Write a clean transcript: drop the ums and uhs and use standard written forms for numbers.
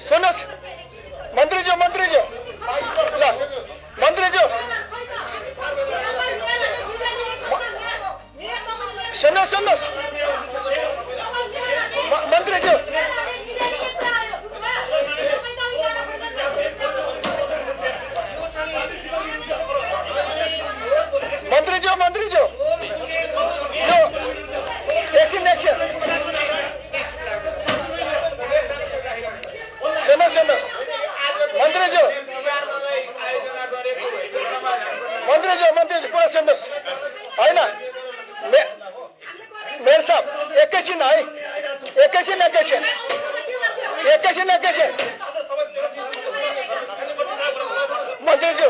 सुन्नुहोस् मन्त्रीज्यू ल मन्त्रीज्यू सुन्नुहोस् मन्त्रीज्यू यो एकछिन सुन्नुहोस् मन्त्रीज्यू पुरा सुन्नुहोस् होइन मेयर साहब एकैछिन है एकैछिन मन्त्रीज्यू